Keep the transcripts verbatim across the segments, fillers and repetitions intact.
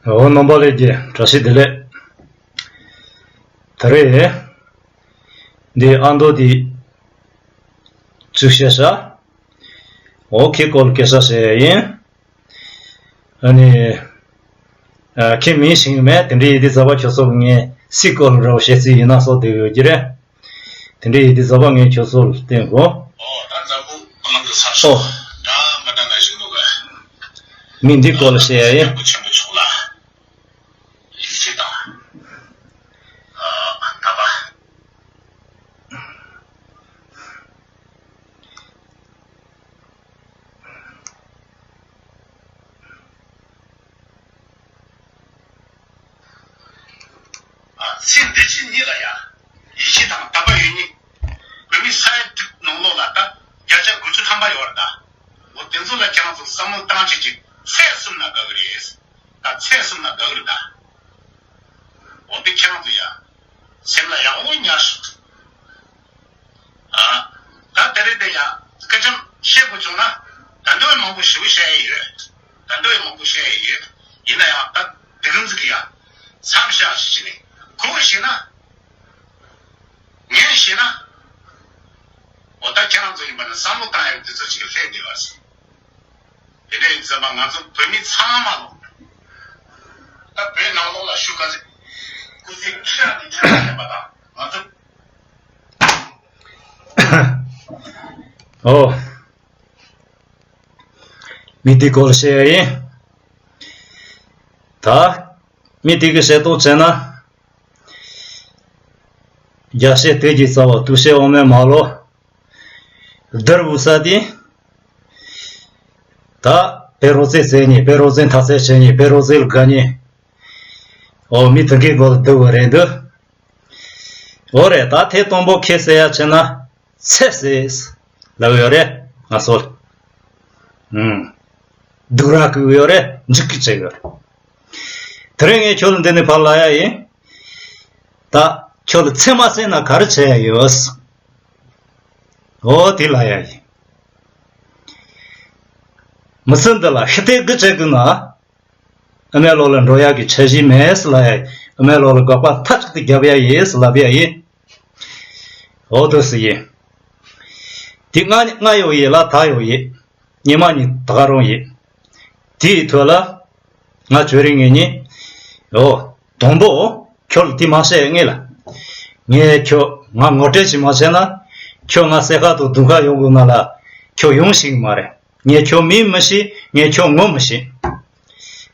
འོ་རྣམ་པ་ལྷན་རྒྱས་བཀྲ་ཤིས་བདེ་ལེགས། ད་རེས་འདི་ཨ་མདོ་འདི་བཙུགས་བཤད་ས། འོ་ཁྱེད་སྐོར་སྐད་ཆ་བཤད་ཡ་ཡིན། ཨ་ནི། ཨ་ཁྱེད་མིང་ཤེས་ཀྱི་མེད། དེ་འདྲའི་ཡིན་དུས་ཙམ་པ་ཁྱོད་ཚོ་ངས་སུའི་སྐོར་འདྲ་བོ་བཤད་རྩིས་ཡིན་ན་སོགས་བསྡད་ཡོད་ཀྱི་རེད། དེ་འདྲའི་ཡིན་དུས་ཙམ་པ་ངས་ཁྱོད་ཚོ་ལ་བསྟན་དགོས། ཨོ་ད་འཛམ་བུ་གླིང་གི་ས་ཕྱོགས་འདྲ་མི་འདྲ་ན་ཞིག་འདུག་ག་མི་འདི་སྐོར་ལ་བཤད་ཡ་ཡིན། སྐྱབས་མགོན་ཆེན་པོ་མཆོག་ལ་ཡིད་ཆེས་དང་། ཨ་དད་པ། ཚེ་འདི་ཕྱི་གཉིས་ལ་ཡང་ཡིད་ཆེས་དང་དད་པ་ཡོད་མཁན། བོད་མི་ས་ཡ་དྲུག་ནང་ལོགས་ལ་ད་བརྒྱ་ཆ་དགུ་བཅུ་ཐམ་པ་ཡོད་རེད་ད། འོ་དེ་ཚོ་ལ་ཁྱེད་རང་ཚོ་བསམ་བློ་བཏང་བྱེད་ཀྱི་ཚད་གསུམ་ན་དགའ་གི་རེད། ད་ཚད་གསུམ་ན་དགའ་གི་རེད་ད། འོ་དེ་ཁྱེད་རང་ཚོ་ཡང་སེམས་ལ་ཡག་པོ་ཉར་ཤོག་ཨ། ད་དེ་རིང་དེ་ཡང་སྐད་ཆ་བཤད་དགོས་བྱུང་ན་ད་འདོད་མང་པོ་ཞེ་པོ་བཤད་ཡ་ཡོད། ད་འདོད་མང་པོ་བཤད་ཡ་ཡོད། ཡིན་ན་ཡང་ད་དེ་རིང་ཙི་གི་ཡང་མཚམས་བཞག་ཞིག་བྱས་ནས་གོ་བ་ཤེས་ན། ངས་ཤེས་ན། འོ་ད་ཁྱེད་རང་ཚོ་ཡིན་པ་ན་བསམ་བློ་བཏང་ཡ་དེ་ཚོ་ཅིག་སླེབས་བསྡད་པ་ཟེར། དེ་འདྲ་ཡིན་ཙང་མ་ང་ཚོ་བོད་མི་ཚང་མ་ལོ། ད་བོད་ནང་ལོགས་ལ་ཤུགས་ག་ཚོད་སྐུ་ཚེ་ཁྲི་ཕྲག་ནས་ཁྲི་ཕྲག་ལེན་པ་དང་ང་ཚོ། ཨོ། མི་དེ་སྐོར་བཤད་ཡ་ཡིན། ད་མི་དེ་གི་བཤད་སྟངས་བྱས་ན། རྒྱ་བཤད་དེ་གི་རྩ་བ་དུ་བཤད་འོ་མའི་མ་ལོ། བསྡུར་བུ་ས་དེ། ད་བེ་རོ་ཙེ་རྩེ་ཉེ་བེ་རོ་ཙེ་མཐའ་ཚད་བྱེད་ཉེ་བེ་རོ་ཙེ་ལ་དགའ་ཉེ། ཨོ་མི་དེ་གི་སྐོར་བསྡུར་བུ་རེད་འདུག་འོ་རེད། ད་ཐེ་དང་པོ་ཁས་བཤད་ཡ་བྱས་ན། ཚེ་ཟེར་ལབ་ཡོད་རེད་ང་ཚོ་ལ། ཨུམ། སྡུག་ར་བསྐུལ་ཡོད་རེད། འཇིགས་སྐུལ་བྱེད་ཡོད་རེད། དེ་རིང་ངས་ཁྱོད་ལ་འདི་ནས་ཕར་ལབ་ཡ་ཡིན། ད་ཁྱོད་ལ་ཚེ་མ་ཟིན་ན་ག་རེ་བྱེད་ཡ་ཡོད། འོ་དེ་ལབ་ཡ་ཡིན། མི་ཚེ་འདི་ལ་ཤི་སྟེ་དགེ་བྱེད་དགོས་ན། ཨ་མའི་ལོ་ལ་འགྲོ་ཡག་གི་འཆར་གཞི་མེད་ཟེར་ལབ་ཡ་ཡིན། ཨ་མའི་ལོ་ལ་དགག་པ་མཐའ་གཅིག་ཏུ་རྒྱབ་ཡ་ཡིན་ཟེར་ལབ་ཡ་ཡིན། འོ་དེ་ཟེར་ཡིན། དེ་ང་ང་ཡོད་ཡིན་ལ་ད་ཡོད་ཡིན། ཉི་མ་ཉིན་ད་ག་རང་ཡིན། དེའི་ཐོག་ལ་ང་བྱོས་རིང་ངེས་ཉིན། འོ་དང་པོ་ཁྱོད་ལ་དེ་མ་བཤད་ངེས་ལ། ངས་ཁྱོད་ང་ངོ་སྤྲོད་ཅིག་མ་བྱས་ན། ཁྱོད་ང་སེ་ཁ་དང་དུང་ཁ་ཡོང་དགོས་ན་ལ། ཁྱོད་ཡོང་ཤེས་ཀྱི་མ་རེད། ངས་ཁྱོད་མིང་མི་ཤེས། ངས་ཁྱོད་ངོ་མི་ཤེས།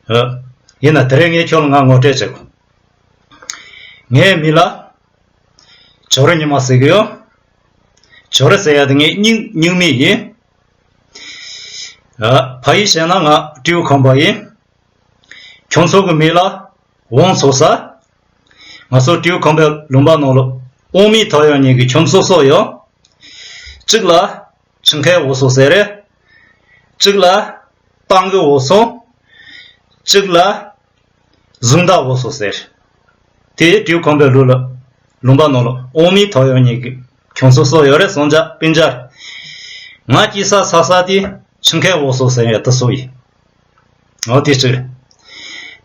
ཨ། ཡིན་ན་དེ་རིང་ངས་ཁྱོད་ལ་ང་ངོ་སྤྲོད་བྱེད་དགོས། ངའི་མིང་ལ་ཇོ་རི་ཉི་མ་ཟེར་གི་ཡོད། ཇོ་རི་ཟེར་ཡ་དེ་ངའི་སྙིང་སྙིང་མིང་ཡིན། ཨ། ཕ་ཡུལ་བཤད་ན་ང་སྤྲེའུ་ཁང་པ་ཡིན། ཁྱོད་ཚོ་གི་མིང་ལ་ཝང་ཚོགས་ས། ང་ཚོ་སྤྲེའུ་ཁང་པའི་ལུང་པ་ནང་ལ་དབང་མི་ཐོ་ཡོང་ཉིན་གྱི་ཁྱོད་ཚོ་སོགས་ཡོད། གཅིག་ལ་ཆིང་ཁའི་འོ་སོ་ཟེར་རེད། གཅིག་ལ་ཏང་གི་འོ་སོ། གཅིག་ལ་གཟུང་ཟླ་འོ་སོ་ཟེར། དེ་སྤྲེའུ་ཁང་པའི་ལུགས་ལ་ལུང་པ་ནང་ལ་དབང་མི་ཐོ་ཡོང་ཉིན་གྱི་ཁྱོད་ཚོ་སོགས་ཡོད་རེད། སོང་ཅག་སྤུན་ཅག་ང་སྐྱེས་ས་ས་ས་དེ་ཆིང་ཁའི་འོ་སོ་ཟེར་ཡ་དེ་སོ་ཡིན། འོ་དེ་གཅིག་རེད།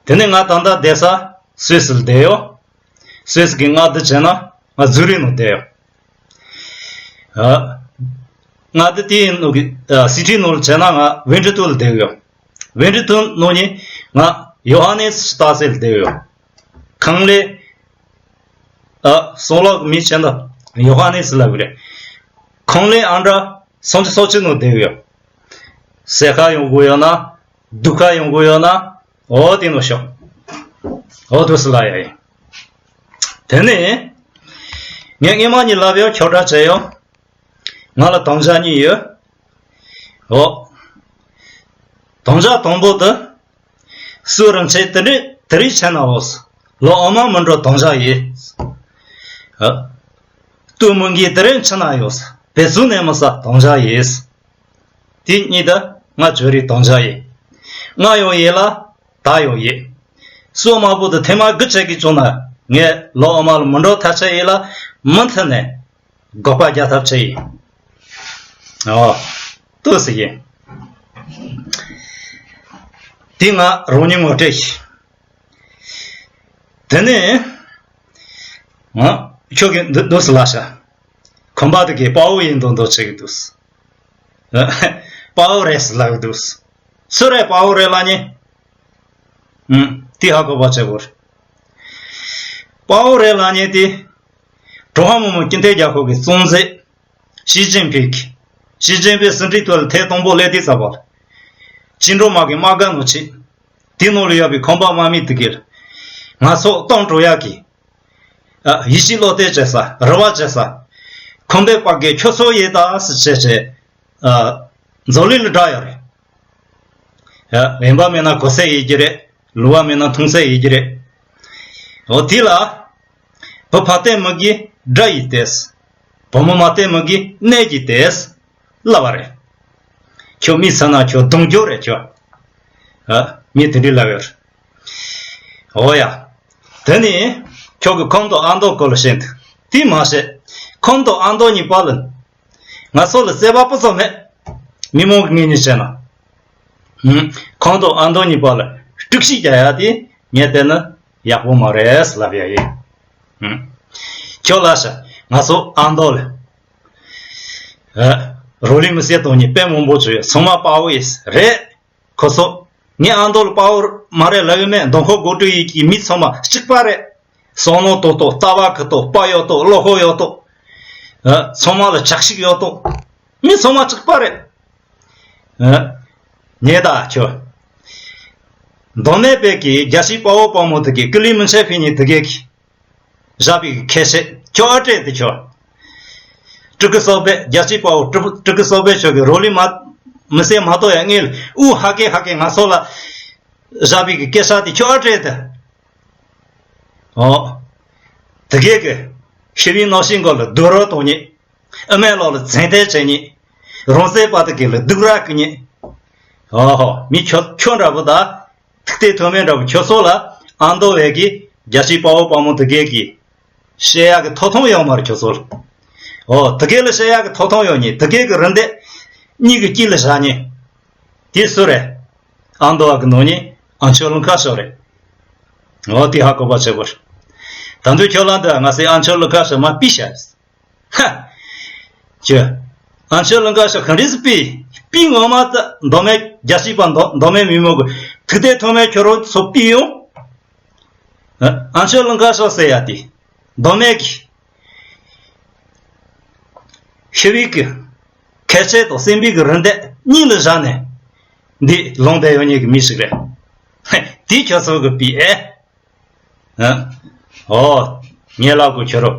དེ་ནས་ང་ད་ལྟ་བསྡད་ས་སུད་སི་ལ་བསྡད་ཡོད། སུད་སི་གི་མངའ་སྡེ་བྱས་ན་ང་ཛུ་རིག་ནང་བསྡད་ཡོད། ཨ། མངའ་སྡེ་དེའི་ནང་གི་ཨ་སི་ཊི་ནང་ལ་བྱས་ན་ང་ཝིན་ཊི་ཐུན་ལ་བསྡད་ཡོད། ཝིན་ཊི་ཐུན་ནང་ནས་ང་ཡོ་ཧ་ནེ་སི་ཏཱ་སེ་ལ་བསྡད་ཡོད། ཁང་ལེ། ཨ། སོང་ལོག་མི་བྱས་ན་ཡོ་ཧ་ནེ་སི་ལབ་གི་རེད། ཁང་ལེ་ཨན་དྲ་སུམ་ཅུ་སོ་གཅིག་ནང་བསྡད་ཡོད། སེ་ཁ་ཡོང་དགོས་ཡོད་ན། སྡུག་ཁ་ཡོང་དགོས་ཡོད་ན། འོ་དེ་ནོ་ཤོག་འོ་དུ་སི་ལ་ཡ་ཡིན། དེ་ནས་ངས་སྔས་མ་གཉིས་ལབ་ཡོད། ཁྱོད་འདྲ་བྱས་ཡོད། ང་ལ་དམ་བཅའ་གཉིས་ཡོད། འོ། དམ་བཅའ་དང་པོ་དེ། སུ་རང་ཆེ་དེ་རིང་དེ་རིང་ཆེ་ན་འོ། ལོ་ཨ་མ་མི་འགྲོ་དམ་བཅའ་ཡིན། ཨ། སྟོད་མུན་གྱི་དེ་རིང་ཆེ་ན་ཡོད། བེ་ཚུགས་ནས་མི་ས་དམ་བཅའ་ཡིན། དེ་གཉིས་ད་ང་བྱོས་རིགས་དང་ཆ་ཡིན། ང་ཡོང་ཡིན་ལ་ད་ཡོང་ཡིན། སོ་མ་བུ་དུ་ཐེངས་མ་དགུ་བྱེད་ཀྱི་བྱུང་ན་ངས་ལོ་ཨ་མ་ལ་མི་འགྲོ་ཐ་ཆད་ཡིན་ལ་མུ་མཐུད་ནས་དགག་པ་རྒྱག་ཐབས་བྱེད་ཡིན། ཨོ། ལྟོས་ཟེར་ཡིན། དེ་ང་རང་ཉིད་ངོ་སྤྲད་ཤིག་དེ་ནས་ཨ། ཁྱོད་ཀྱིས་འདི་འདུག་སེ་ལབ་ཤག་ཁང་པ་དེ་གའི་དཔའ་བོ་ཡིན་མདོག་མདོག་བྱེད་ཀྱི་འདུག་དཔའ་བོ་རེད་ཟེར་ལབ་ཀྱི་འདུག་སུ་རེད་དཔའ་བོ་རེད་ལབ་མཁན། ཨུམ། དེ་ཧ་གོ་བ་བྱེད་དགོས། དཔའ་བོ་རེད་ལབ་མཁན་དེ། ཀྲུང་ཧྭ་མི་དམངས་སྤྱི་མཐུན་རྒྱལ་ཁབ་ཀྱི་གཙོ་འཛིན། ཞི་ཅིན་ཕིང་གིས། ཞི་ཅིན་ཕིང་ཟིན་བྲིས་ཐོག་ལ་ཐེངས་དང་པོ་སླེབས་དུས་ཙམ་པ་ལ། བཅིངས་འགྲོལ་དམག་གི་དམག་སྒར་ནང་ཕྱིན། དེའི་ནང་ལ་ཡོད་པའི་ཁང་པ་དམག་མི་དེ་གས། ང་ཚོ་གཏོང་འགྲོ་ཡག་གི། ཨ། ཡིད་ཆེས་བློ་གཏད་བྱེད་ས། རེ་བ་བྱེད་ས། ཁང་པའི་དཔའ་རྒོད་ཁྱོད་ཚོ་ཡིན་ད་ཟེར་བྱས་བྱས། ཨ། འཛམ་གླིང་ལ་བསྒྲགས་ཡོད་རེད། ཡ། རིན་པ་མེད་ན་གོ་ས་ཡོད་ཀྱི་རེད། ལུས་པ་མེད་ན་འཐུང་ས་ཡོད་ཀྱི་རེད། འོ་དེ་ལ། བུ་ཕ་བརྟེན་མི་དགོས་དགྲ་ཡིན་ཏེ། བུ་མོ་མ་བརྟེན་མི་དགོས་གནས་ཀྱི་ཏེ། ལབ་པ་རེད། ཁྱོད་མི་ཚ་ན་ཁྱོད་གདུང་རྒྱུ་རེད་ཁྱོད། ཨ། མི་དེ་འདྲས་ལབ་ཡོད་རེད། འོ་ཡ། དེ་ནས་ཁྱོད་ཀྱི་ཁོང་དང་ཨ་མདོ་སྐོར་ལ་བཤད་འདུག་དེ་མ་བཤད། ཁོང་དང་ཨ་མདོ་གཉིས་བར་ལ། ང་ཚོ་ལ་བརྩེ་བ་སྤུ་ཙམ་མེད། མི་མང་གི་ངོས་ནས་བྱས་ན། ཧུམ། ཁོང་དང་ཨ་མདོ་གཉིས་བར་ལ་དཀྲུག་ཤིང་རྒྱག་ཡ་དེ་ངས་བལྟས་ན་ཡག་པོ་མ་རེད་ལབ་ཡ་ཡིན། ཧུམ། ཁྱོད་ལབ་ཤག་ང་ཚོ་ཨ་མདོ་ལ། ཨ། རོ་ལི་མི་སེར་དང་ནི་དཔེ་མང་པོ་བྱོས་ཚང་མ་དཔའ་བོ་ཡིན་རེད། ཁོ་ཚོ། ངས་ཨ་མདོ་ལ་དཔའ་བོ་མ་རེད་ལབ་ཡོད་མེད། མདོ་ཁམས་སྒང་དྲུག་ཡུལ་གྱི་མི་ཚང་མ་གཅིག་པ་རེད། བསམ་བློ་ཏོག་ཏོག་ལྟ་བ་ཁུ་ཏོག་དཔའ་ཡོད་ཏོག་བློ་ཁོག་ཡོད་ཏོག་ཨ། ཚང་མ་ལ་ཆགས་ཤིག་ཡོད་ཏོག་མི་ཚང་མ་གཅིག་པ་རེད། ཨ། ཉེ་ད་ཁྱོད། མདོ་སྨད་པའི་གི་རྒྱལ་གཅེས་དཔའ་བོ་དཔའ་མོ་དེ་གི་ཀུ་ལི་མི་ཆེ་ཕི་ཉི་དེ་གས་ཀྱི། བཞག་པའི་ཁས་ཆེ་ཁྱོད་ཨ་སྤྲད་དེ་ཁྱོད། སྤྲུལ་སྐུ་གསར་པས་རྒྱལ་གཅེས་དཔའ་བོ་སྤྲུལ་སྤྲུལ་སྐུ་གསར་པས་ཁྱོད་ཀྱི་རོ་ལི་མ་མི་སེར་མ་གཏོགས་ཡ་ངེས་ལ་ཨུ་ཧ་ཀེ་ཧ་ཀེ་ང་ཚོ་ལ། བཞག་པའི་གི་སྐད་ཆ་དེ་ཁྱོད་ཨ་སྤྲད་དེ། ཨོ། དེ་གས་ཀྱི། ཤི་བའི་ནང་ཤི་མགོ་ལ་སྡུག་རུ་གཏོང་ཉེ། ཨ་མའི་ལོ་ལ་བཙན་ཐལ་བྱེད་ཉེ། རང་སྲེག་པ་དེ་གས་ལ་སྡུག་ར་ཀི་ཉེ། ཨོ་ཧོ་མི་ཁྱོད་ཁྱོད་འདྲ་པོ་ད། ཐུགས་གཏད་ཐོགས་མེད་འདྲ་པོ་ཁྱོད་ཚོ་ལ་ཨ་མདོ་བས་ཀྱི་རྒྱལ་གཅེས་དཔའ་བོ་དཔའ་མོ་དེ་གས་ཀྱི། བཤད་ཡག་གི་ཐོབ་ཐང་ཡོད་མ་རེད་ཁྱོད་ཚོ་ལ། ཨོ་དེ་གས་ལ་བཤད་ཡག་གི་ཐོབ་ཐང་ཡོད་ཉེ་དེ་གས་ཀྱི་རིན་དེ། གཉིས་ཀྱི་དཀྱིལ་ལ་བཞག་ཉེ། དེ་སུ་རེད། ཨ་མདོ་བ་གི་ནང་ཉེ་ཨ་མཆོག་ལུང་ཁ་ཤོ་རེད། ཨོ་དེ་ཧ་གོ་བ་བྱེད་དགོས། ད་དུང་ཁྱོད་ལ་འདི་ང་ཚོའི་ཨ་མཆོག་ལུང་ཁ་ཤོ་མ་པི་ཤ། ཧ། ཁྱོད། ཨ་མཆོག་ལུང་ཁ་ཤོ་ག་འདྲས་སུ་པི། པི་ངོ་མ་ད་མདོ་སྨད་རྒྱལ་གཅེས་པ་མདོ་མདོ་སྨད་མི་མང་གི་ཐུགས་གཏད་ཐོགས་མེད་ཁྱོད་རང་ཚོ་པི་ཡོང་། ཨ་མཆོག་ལུང་ཁ་ཤོ་ཟེར་ཡ་དེ། མདོ་སྨད་ཀྱི། ཤི་བའི་གི། ཁས་ཆེ་དང་སེམས་པའི་གི་རིན་དེ་གཉིས་ལ་བཞག་ནས། འདི་ལུང་བསྟན་ཡོད་ཉེ་གི་མི་ཞིག་རེད། དེ་ཁྱོད་ཚོ་གི་པི་ཨེ། ཨ། ཨོ། ངས་ལབ་དགོས་ཁྱོད་རོ།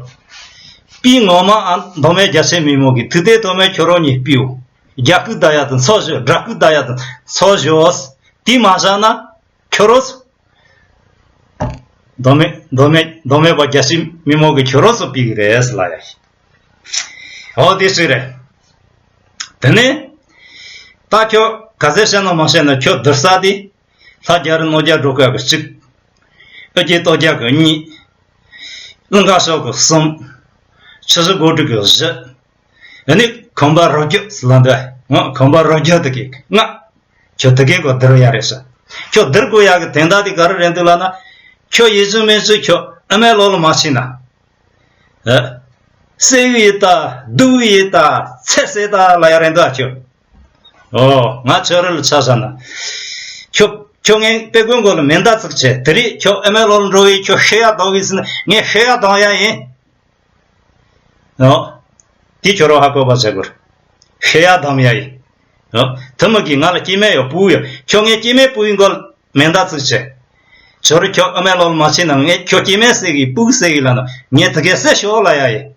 པི་ངོ་མ་ཨ་མདོ་སྨད་རྒྱལ་གཅེས་མི་མང་གི་ཐུགས་གཏད་ཐོགས་མེད་ཁྱོད་རང་ཉིད་པིའོ། རྒྱ་སྐུ་བདག་ཡ་དང་ཚོ་བཞོ་དགྲ་སྐུ་བདག་ཡ་དང་ཚོ་བཞོ། དེ་མ་བཞག་ན་ཁྱོད་རོ། མདོ་སྨད་མདོ་སྨད་མདོ་སྨད་པ་རྒྱལ་གཅེས་མི་མང་གི་ཁྱོད་རོ་སོ་པི་གི་རེད་ལ་ཡ། ཨོ་དེ་སུ་རེད། དེ་ནས། ད་ཁྱོད་ག་ཚད་བཤད་ན་མ་བཤད་ན་ཁྱོད་བསྡུར་ས་དེ། ལྷ་རྒྱ་རི་ནོར་རྒྱ་འབྲོག་ཁ་གི་གཅིག་ཨ་རྒྱའི་སྟོད་རྒྱ་གི་གཉིས། ཀླུ་མཁར་ཤོག་གི་གསུམ། ཆུ་བཞི་སྒང་དྲུག་གི་བཞི། ཨ་ནི་ཁང་པ་རོ་རྒྱུ་ཟེར་ལ་འདི། ང་ཁང་པ་རོ་རྒྱུ་དེ་གི་ལྔ། ཁྱོད་དེ་གི་གོ་བསྡུར་ཡ་རེད་ཤག་ཁྱོད་བསྡུར་དགོས་ཡ་གི་དོན་དག་དེ་ག་རེ་རེད་འདུག་ལབ་ན། ཁྱོད་ཡིད་བཞིན་མི་བཞིན་ཁྱོད་ཨ་མའི་ལོ་ལ་མ་ཕྱིན་ན། ཨ། སེ་གི་ཡི་ད་སྡུག་གི་ཡི་ད་ཚེ་སེ་ད་ལ་ཡ་རེད་འདུག་ཨ་ཁྱོད། ཨོ། ང་ཁྱོད་རེ་ལ་ཆ་བཞག་ན། ཁྱོད་ཁྱོད་ངའི་དཔེ་ཀུན་མགོ་ལ་མེ་མདའ་བཙུགས་བྱས་དེ་རིང་ཁྱོད་ཨ་མའི་ལོ་ལ་འགྲོ་བའི་ཁྱོད་ཤེས་ཡ་དང་གི་ཟིན་ངས་ཤེས་ཡ་དང་ཡ་ཡིན། ཨོ། དེ་ཁྱོད་རོ་ཧ་གོ་བ་བྱེད་དགོས། ཤེས་ཡ་དང་ཡ་ཡིན། ཨོ། དེ་མོ་གི་ང་ལ་སྐྱེ་དམན་ཡོད་བུ་ཡོད་ཁྱོད་ངའི་སྐྱེ་དམན་བུ་ཡི་མགོ་ལ་མེ་མདའ་བཙུགས་བྱས། ཁྱོད་རེ་ཁྱོད་ཨ་མའི་ལོ་ལ་མ་ཕྱིན་ན་ངས་ཁྱོད་སྐྱེ་དམན་སེ་གི་བུ་གི་སེ་གི་ལ་ན་ངས་དེ་གས་སེ་ཤོག་ལ་ཡ་ཡིན།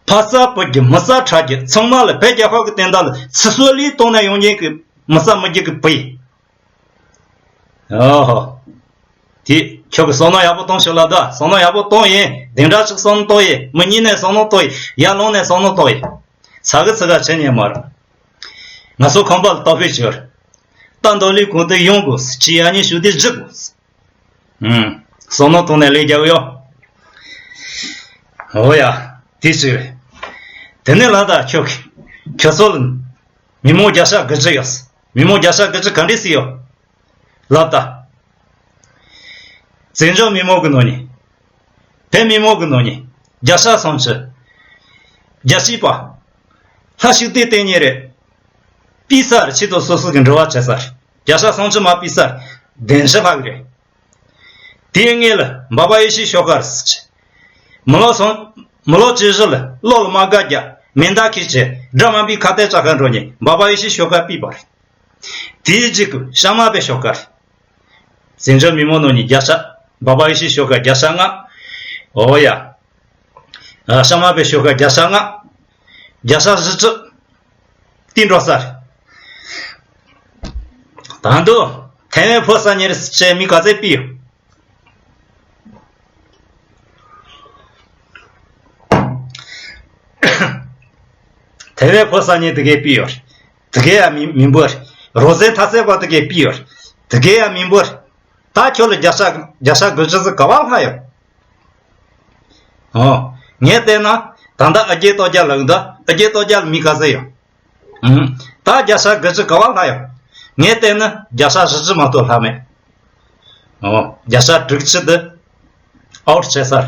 ཕ་རྩ་བུ་རྒྱུད་མི་རྩ་ཁྲག་རྒྱུད་ཚང་མ་ལ་བོད་རྒྱལ་ཁབ་ཀྱི་དོན་དག་ལ་ཚེ་སྲོག་བློས་གཏོང་ནས་ཡོང་མཁན་གྱི་མི་རྩ་མི་རྒྱུད་ཀྱི་བུ་ཡིན། ཨོ་ཧོ། དེ་ཁྱོད་ཀྱི་བསམ་བློ་ཡག་པོ་གཏོང་ཤོག་ལབ་ད། བསམ་བློ་ཡག་པོ་གཏོང་ཡིན། དེ་འདྲ་ཞིག་བསམ་བློ་གཏོང་ཡིན། མི་གཉིས་ནས་བསམ་བློ་གཏོང་ཡིན། ཡར་ལངས་ནས་བསམ་བློ་གཏོང་ཡིན། ཚ་གི་ཚི་ག་བྱེད་ཉན་མ་རེད། ང་ཚོ་ཁང་པ་ལ་གཏོར་ཕེབས་བྱོས། རྟ་འདོ་ལི་གོང་དུ་ཡོང་དགོས། ཁྱི་ཡ་ཉི་ཤུ་དེ་བརྗིད་དགོས། ཨུམ། བསམ་བློ་གཏོང་ནས་ལས་རྒྱག་ཡོད། འོ་ཡ། དེ་ཅིག་རེད། དེ་ནས་ལ་ད་ཁྱོད་ཀྱི་ཁྱོད་ཚོ་ལ་མི་མང་བརྒྱ་ཆ་དགུ་བཅུ་ཡོད། མི་མང་བརྒྱ་ཆ་དགུ་བཅུ་ག་འདྲས་སུ་ཡོད། ལབ་ད། བཙན་བྱོལ་མི་མང་གི་ནང་ནས། བོད་མི་མང་གི་ནང་ནས། རྒྱལ་ས་བསམ་འཆི། རྒྱལ་སྤྱིའི་པ། ལྷ་ཞིག་དེ་བསྟན་ཉེ་རེད། པི་སར་ཆེད་དུ་སོ་སོ་གི་འགྲོ་བ་བྱེད་སར། རྒྱལ་ས་བསམ་འཆི་མ་པི་སར། བདེན་ཞི་ལྷག་རེད། དེའི་སྔོན་ལ་འབའ་པ་ཡེ་ཤེས་ཤོག་ཁ་ཟེར་ཆེ། མི་ལོ་སོང་། མི་ལོ་བཅུ་བཞི་ལ་བློ་ལ་མ་དགའ་རྒྱ་མེ་མདའ་ཁྱེར་ཆེ་དགྲ་དམར་པོའི་ཁ་གཏད་བཅག་ག་འགྲོ་ཉེ་འབའ་པ་ཡེ་ཤེས་ཤོག་ཁ་པི་པར། དེའི་རྗེས་ཀྱི་ཤ་མ་པའི་ཤོག་ཁ། བཙན་བྱོལ་མི་མང་ནང་ནས་རྒྱལ་ས། འབའ་པ་ཡེ་ཤེས་ཤོག་ཁ་རྒྱལ་ས་ལྔ། འོ་ཡ། ཨ། ཤ་མ་པའི་ཤོག་ཁ་རྒྱལ་ས་ལྔ། རྒྱལ་ས་བཞི་བཅུ། དེ་འགྲོ་ས་རེད། ད་དུང་ཐའེ་ཝན་ཕོ་ས་ཉེར་བྱས་མི་ག་ཚད་པི་ཡོད། ཐའེ་ཝན་ཕོ་ས་ཉེ་དེ་གའི་པི་ཡོད། དེ་གའི་ཡ་མི་མི་འབོར། རོ་ཟན་ཐ་ཚད་པ་དེ་གའི་པི་ཡོད། དེ་གའི་ཡ་མི་འབོར། ད་ཁྱོད་ལ་རྒྱལ་ས་རྒྱལ་ས་དགུ་བཅུ་ཙི་ག་བ་ལྷག་ཡོད། ཨོ། ངས་བལྟས་ན་ད་ལྟ་ཨ་རྒྱའི་ལྟོ་རྒྱལ་ལ་འདུག་ཨ་རྒྱའི་ལྟོ་རྒྱལ་མི་ག་ཚད་ཡོད། ཨུམ། ད་རྒྱལ་ས་དགུ་བཅུ་ག་བ་ལྷག་ཡོད། ངས་བལྟས་ན་རྒྱལ་ས་བཞི་བཅུ་མ་གཏོགས་ལྷག་མེད། ཨོ། རྒྱལ་ས་དྲུག་ཅུ་དེ་ཨའུ་ཊི་བྱས་ཚར།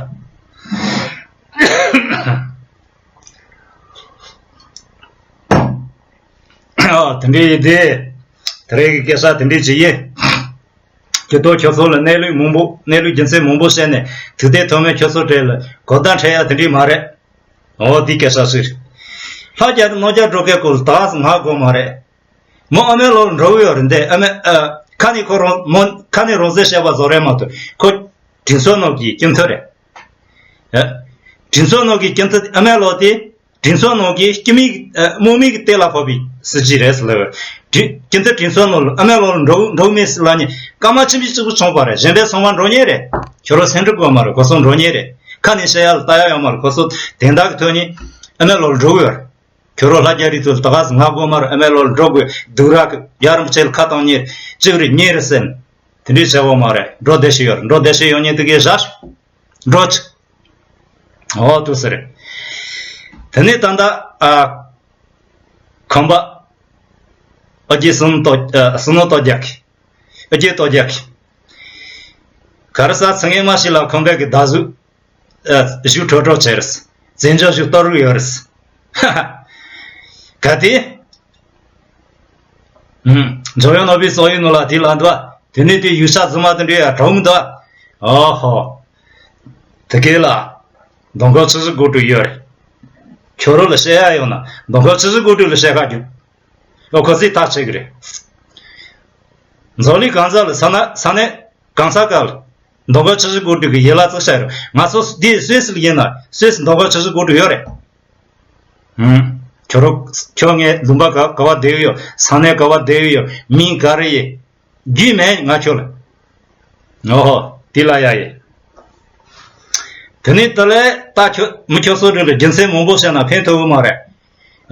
ཨོ། དེ་འདྲ་ཡིན་དེ། དེ་རིང་གི་སྐད་ཆ་དེ་འདྲ་ཅིག་ཡིན། ཁྱེད་ཚོ་ཁྱོད་ཚོ་ལ་གནས་ལུགས་མང་པོ། གནས་ལུགས་རྒྱུ་མཚན་མང་པོ་བཤད་ནས་དུས་དེ་ཐོག་མའི་ཁྱོད་ཚོ་གྲས་ལ་གོ་བརྡ་འཕྲད་ཡ་དེ་འདྲ་མ་རེད། འོ། འདི་སྐད་ཆ་ཞིག་ལྷ་རྒྱལ་དང་ནོར་རྒྱལ་འགྲོ་མཁན་སྐོར་ད་ང་དགོས་མ་རེད། མོ་ཨ་མའི་ལོ་ལ་འགྲོ་གི་ཡོད་རེད་འདི། ཨ་མའི་ཨ། ཁ་ནས་ཁོ་རང་མོ་ཁ་ནས་རང་བཙན་བཤད་པ་བཟོ་རེད་མ་གཏོགས་ཁོ་དྲིན་གཟོ་ནོར་གྱི་སྐྱིན་ཐོ་རེད། ཨ། དྲིན་གཟོ་ནོར་གྱི་སྐྱིན་ཐོ་ཨ་མའི་ལོ་དེ། དྲིན་གཟོ་ནོར་གྱི་སྐྱིན་མིག་ཨ། རྨོ་མིག་གི་གཏེ་ལ་ཕོག་པའི་སྲིད་ཇུས་རེད་ཟེར་ལབ། དྲིན་སྐྱིན་ཐོ་དྲིན་གཟོ་ནོར་ལ་ཨ་མའི་ལོ་ལ་འགྲོ་འགྲོ་མེད་ཟེར་ལབ་ནས་སྐར་མ་ཆེན་པོ་གཅིག་པུ་བྱུང་བ་རེད། གཞན་པའི་ཚང་མ་འགྲོ་མཁན་རེད། ཁྱོད་རང་སེམས་ཁྲལ་དགོས་མ་རེད། ཁོ་ཚོ་འགྲོ་མཁན་རེད། ཁ་ནས་བཤད་ཡ་ལ་ལྟ་ཡ་ཡོད་མ་རེད། ཁོ་ཚོ་དོན་དག་གི་ཐོག་ནས་ཨ་མའི་ལོ་ལ་འགྲོ་གི་ཡོད་རེད། ཁྱོད་རང་ལྷ་རྒྱལ་རིགས་ཚོ་ལ་ད་ག་ཟེ་ང་དགོས་མ་རེད། ཨ་མའི་ལོ་ལ་འགྲོ་དགོས། སྡུག་ར་གི་རྒྱལ་རིན་པོ་ཆེ་ལ་ཁ་བཏང་ཉེ་གཅིག་རེད་གཉིས་རེད་ཟེར་ནས་དེ་འདྲའི་བྱེད་དགོས་མ་རེད། འགྲོ་བདེ་ཤོས་ཡོད་རེད། འགྲོ་བདེ་ཤོས་ཡོད་ཉེ་དེ་གའི་བཞག་ཤོག་འགྲོ་ཆུག་འོ་དུ་ཟེར། དེ་ནས་ད་ལྟ་ཨ། ཁམས་པ་ཨ་རྒྱའི་སུ་ནོ་ཏོ་ཨ། སུ་ནོ་ཏོ་རྒྱག་གི་ཨ་རྒྱའི་ཏོ་རྒྱག་གི་ག་རེ་ཟ་ཚང་ངེ་མ་ཞིག་ལ་ཁམས་པའི་གི་ད་གཟུགས་ཨ། བཞུགས་ཁྲོ་ཁྲོ་བྱས་རེད། བཙན་བྱོལ་བཞུགས་གཏོར་རུ་ཡོད་རེད། ཧ་ཧ། ག་དེ། ཨུམ། འཇམ་དབྱངས་ནོར་བུའི་སོག་ཡིག་ནང་ལ་དེ་ལ་འདུག་དེ་ནས་དེ་ཡུལ་ཤ་རྫུན་མ་དེ་འདྲའི་ཡ་གྲོགས་མི་འདུག་ཨོ་ཧོ། དེ་གས་ལ། མདོ་མཁན་ཆུ་བཞི་སྒོ་དྲུག་ཡོད་རེད། ཁྱོད་རང་ལ་བཤད་ཡ་ཡོད་ན་མདོ་མཁན་ཆུ་བཞི་སྒོ་དྲུག་ལ་བཤད་ཁ་རྒྱུག་ཨོ། ཁོ་ཚོས་ཐག་བཅད་གི་རེད། འཛམ་གླིང་གང་ས་ལ་ས་ན་ས་གནས་གང་ས་ག་ལ་མདོ་མཁན་ཆུ་བཞི་སྒོ་དྲུག་གི་ཡན་ལག་བཙུགས་བཞག་ཡོད་རེད། ང་ཚོ་འདི་སུད་སི་ལ་ཡིན་ན་སུད་སི་མདོ་མཁན་ཆུ་བཞི་སྒོ་དྲུག་ཡོད་རེད། ཧུམ། ཁྱོད་རང་ཁྱོད་ངའི་ལུང་པ་ག་ག་བ་བསྡད་ཡོད། ས་གནས་ག་བ་བསྡད་ཡོད། མིང་ག་རེ་ཡིན། རྒྱུས་མེད་ང་ཁྱོད་ལ། ཨོ་ཧོ། དེ་ལ་ཡ་ཡིན། དེ་ནས་དེ་ལས་ད་ཁྱོད་མི་ཁྱོད་ཚོ་རེ་ལ་རྒྱུ་མཚན་མང་པོ་བཤད་ན་ཕན་ཐོགས་གི་མ་རེད།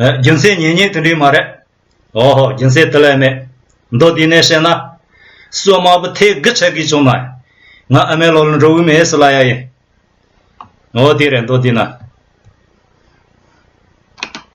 ཨ། རྒྱུ་མཚན་ཉེ་ཉེ་དེ་འདྲའི་མ་རེད། ཨོ་ཧོ། རྒྱུ་མཚན་དེ་ལས་མེད། མདོ་དེ་ནས་བཤད་ན། སོ་དམར་པོ་ཐེ་དགུ་ཆགས་ཀྱི་བྱུང་ན། ང་ཨ་མའི་ལོ་ལ་འགྲོ་གི་མེད་ཟེར་ལ་ཡ་ཡིན། ཨོ་དེ་རེད་མདོ་དེ་ན།